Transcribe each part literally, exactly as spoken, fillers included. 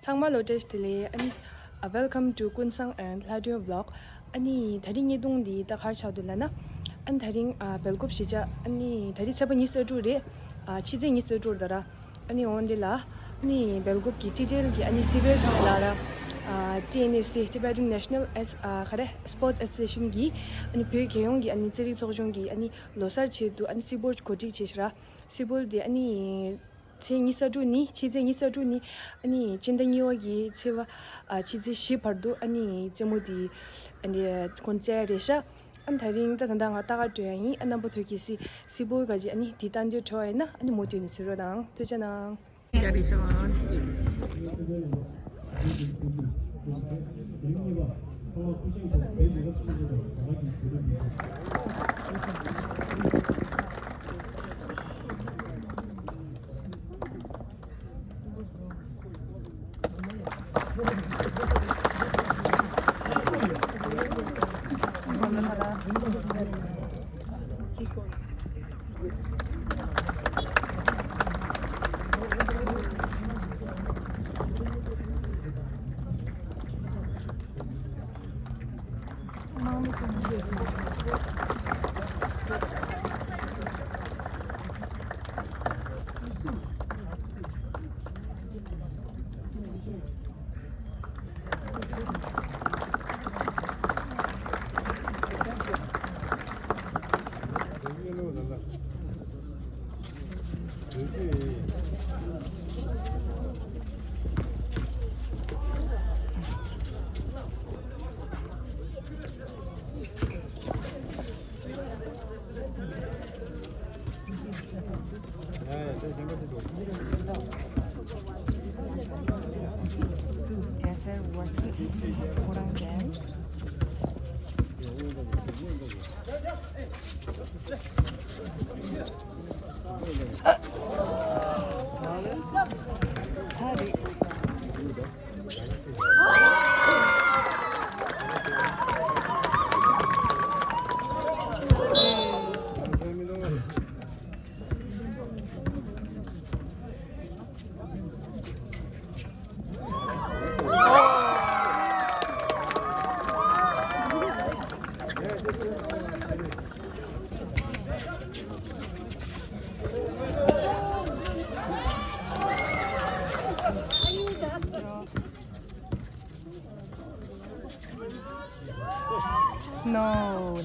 ཚང་མ་ལ་བཀྲ་ཤིས་བདེ་ལེགས། ཨ་ནི། ཨ། Welcome to ཀུན་བཟང་and ལྷ་སྒྲོན་vlog། ཨ་ནི་ད་རིང་བརྙན་ཐུང་འདི་ད་ག་རེ་ཆགས་འདུག་ལབ་ན། ཨ་ནི་ད་རིང་ཨ་སྦེལ་ཀོབ་གཞིས་ཆགས། ཨ་ནི་ད་རིང་ཚེས་པ་ཉི་ཤུ་རྩ་དྲུག་རེད། ཨ། ཕྱི་ཚེས་ཉི་ཤུ་རྩ་དྲུག་རེད་ད་ར། ཨ་ནི་འོ་འདི་ལ། ཨ་ནི་སྦེལ་ཀོབ་ཀྱི་ཊི་ཊི་ཨེལ་གྱི་ཨ་ནི་སི་བེར་ཐང་ལ་ར། ཨ། ཊི་ཨེན་ཨེ་སི་Tibetan National As- ཨ། ག་རེ་Sports Association གྱིས། ཨ་ནི་བོད་རྒྱལ་ཡོངས་ཀྱི་ཨ་ནི་རྩེད་རིགས་ཚོགས་ཆུང་གི་ཨ་ནི་ལོ་གསར་ཆེད་དུ་ཨ་ནི་སིལ་བུར་གོ་སྒྲིག་བྱས་ཤག་ར། སིལ་བུར་དེ་ཨ་ནི། ཚེས་ཉི་ཤུ་རྩ་དྲུག་ནི། ཕྱི་ཚེས་ཉི་ཤུ་རྩ་དྲུག་ནི། ཨ་ནི་སྤྱི་ཟླ་གཉིས་པ་གི་ཚེས་པ། ཨ། ཕྱི་ཚེས་བཞི་བར་དུ་ཨ་ནི་རྩེད་མོ་དེ། ཨ་ནི་ཁོང་རྩེ་ཡ་རེད་ཤག་ཨ་ནི་ད་རིང་ད་ད་ལྟ་ང་ལྟ་ག་འགྲོ་ཡ་ཡིན། ཨ། རྣམ་པ་ཚོ་གིས་སི་སིལ་བུར་ག་ཅི་ཨ་ནི་དེ་ལྟ་འདོད་བྲོ་བ་ཡིན་ན། ཨ་ནི་མུ་མཐུད་ནས་གཟིགས་རོགས་གནང་། ཐུགས་རྗེ་གནང་། Desert versus Orang Gang. No.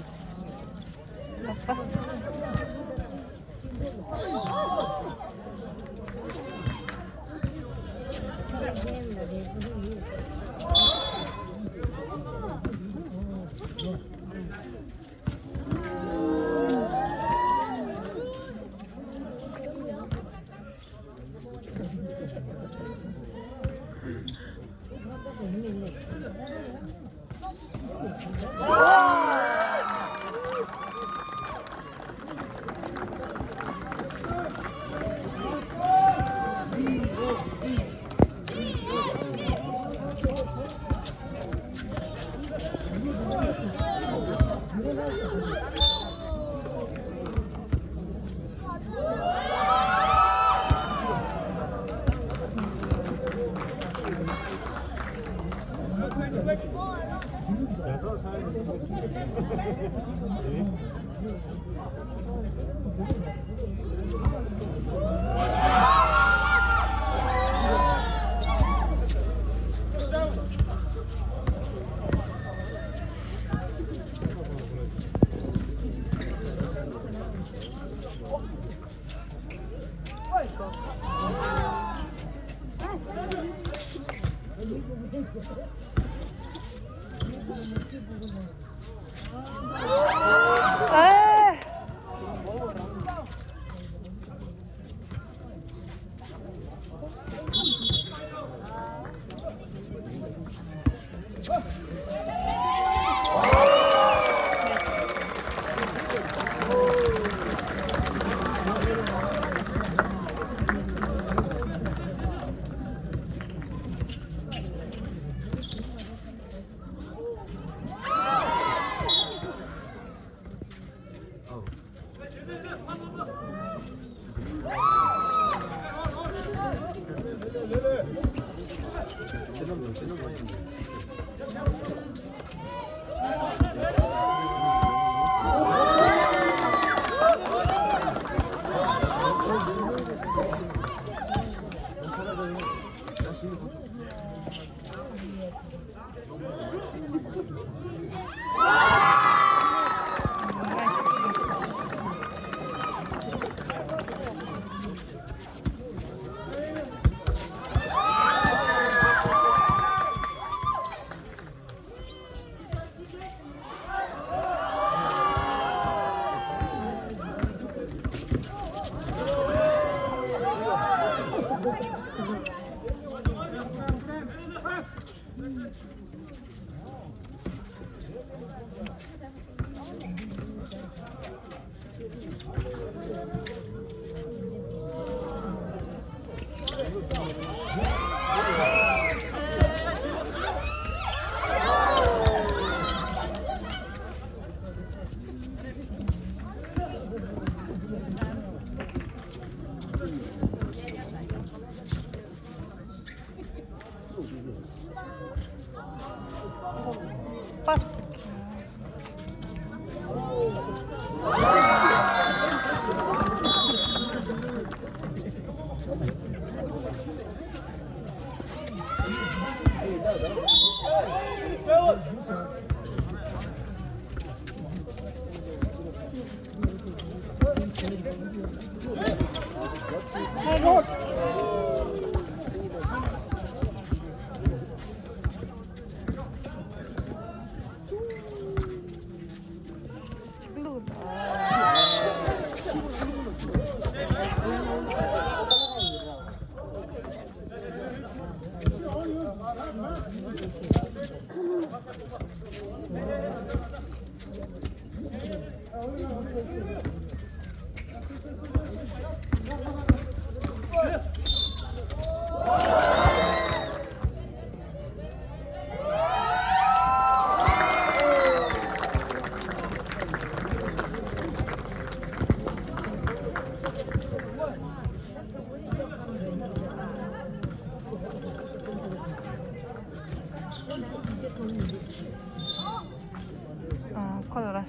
ཁོ་ལ།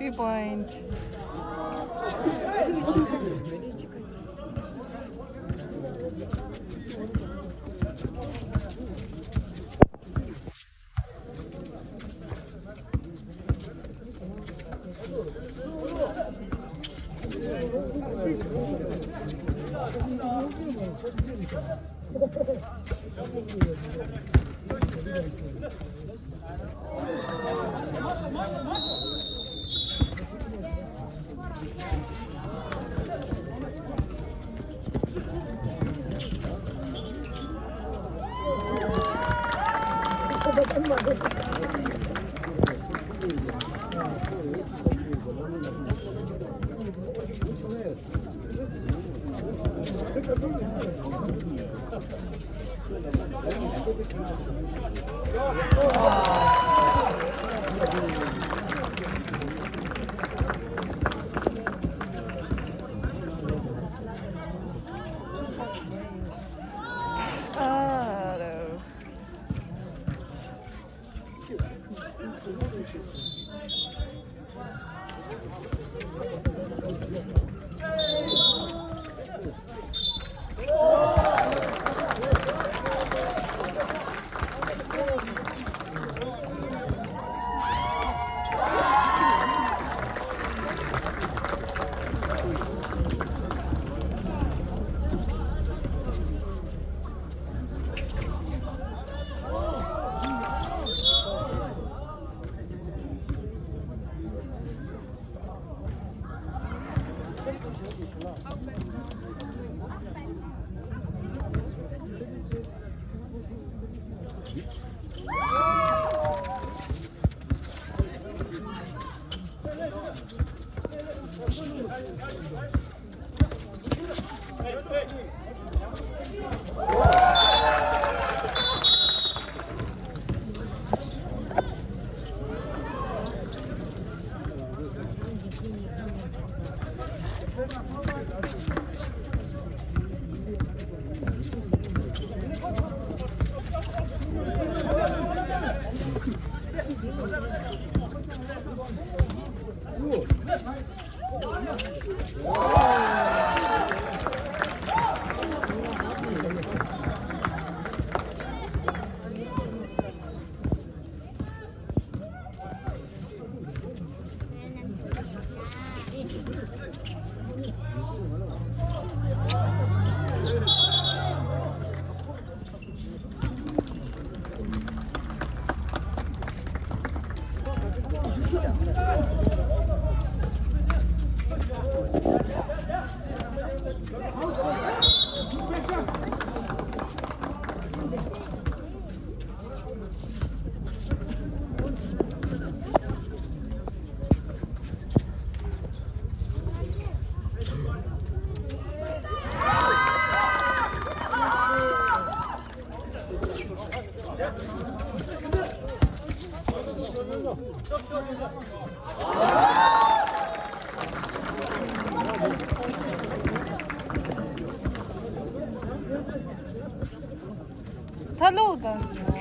Three point. ད་ལོག་དང་།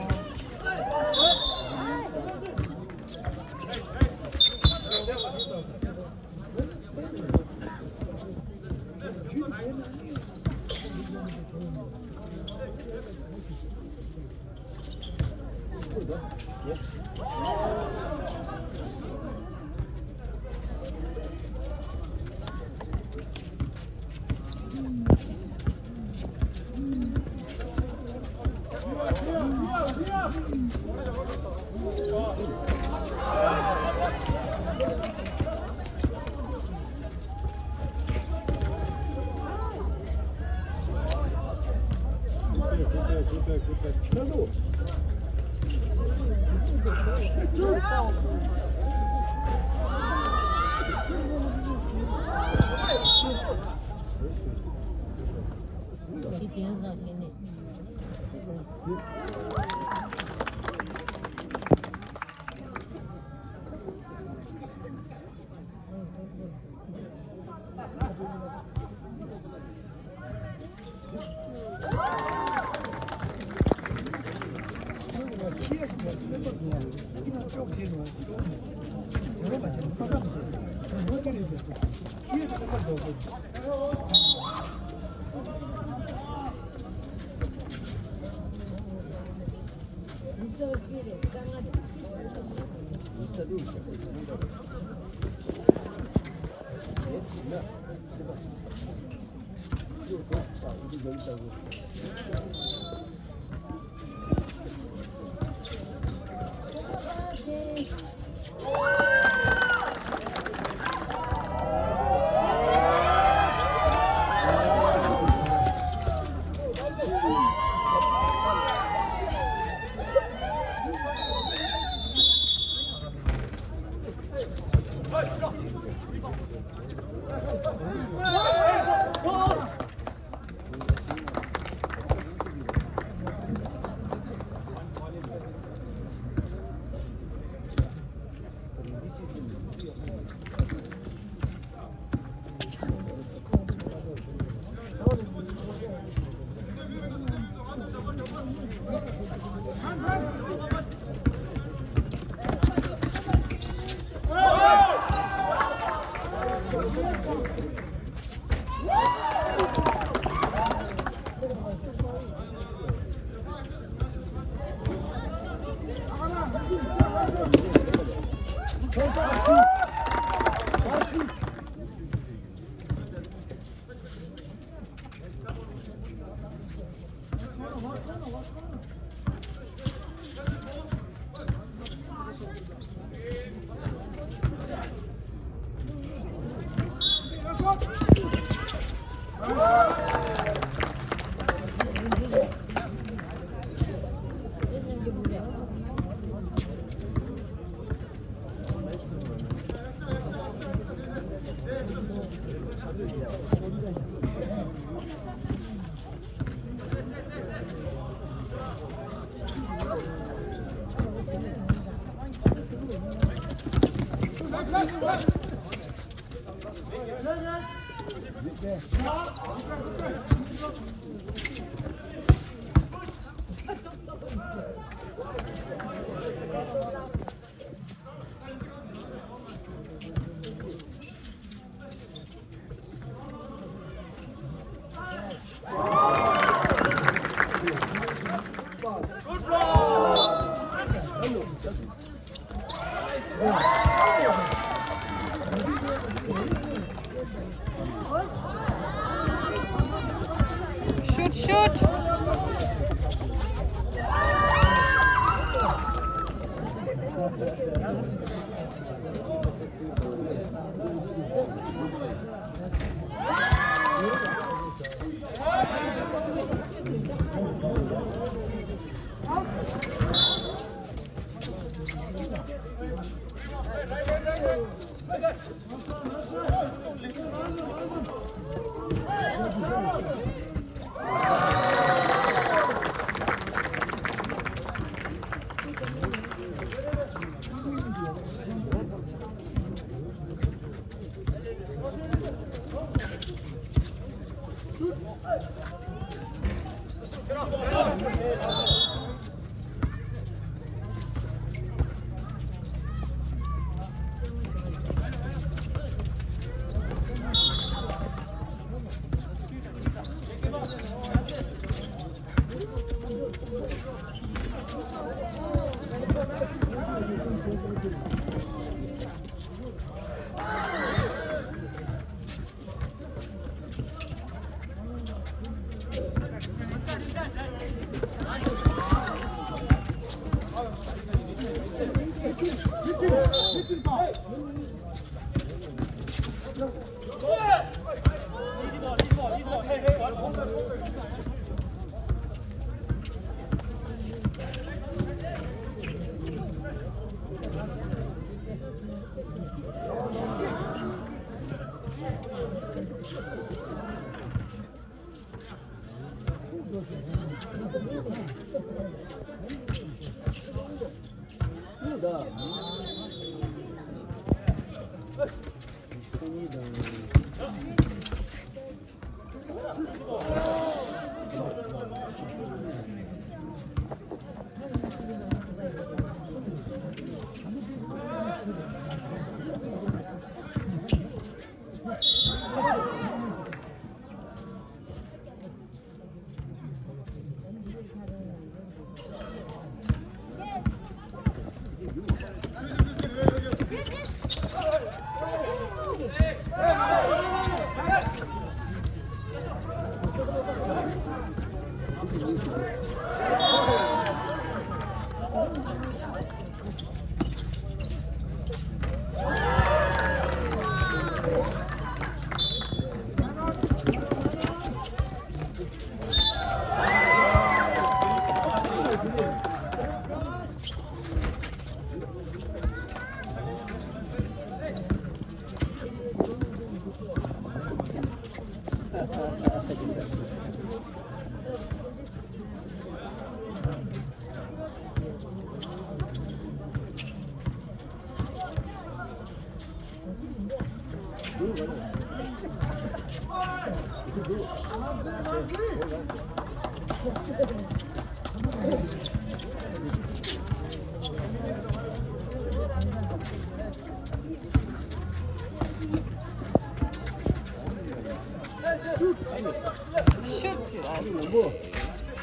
Shoot, shoot.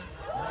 Shoot.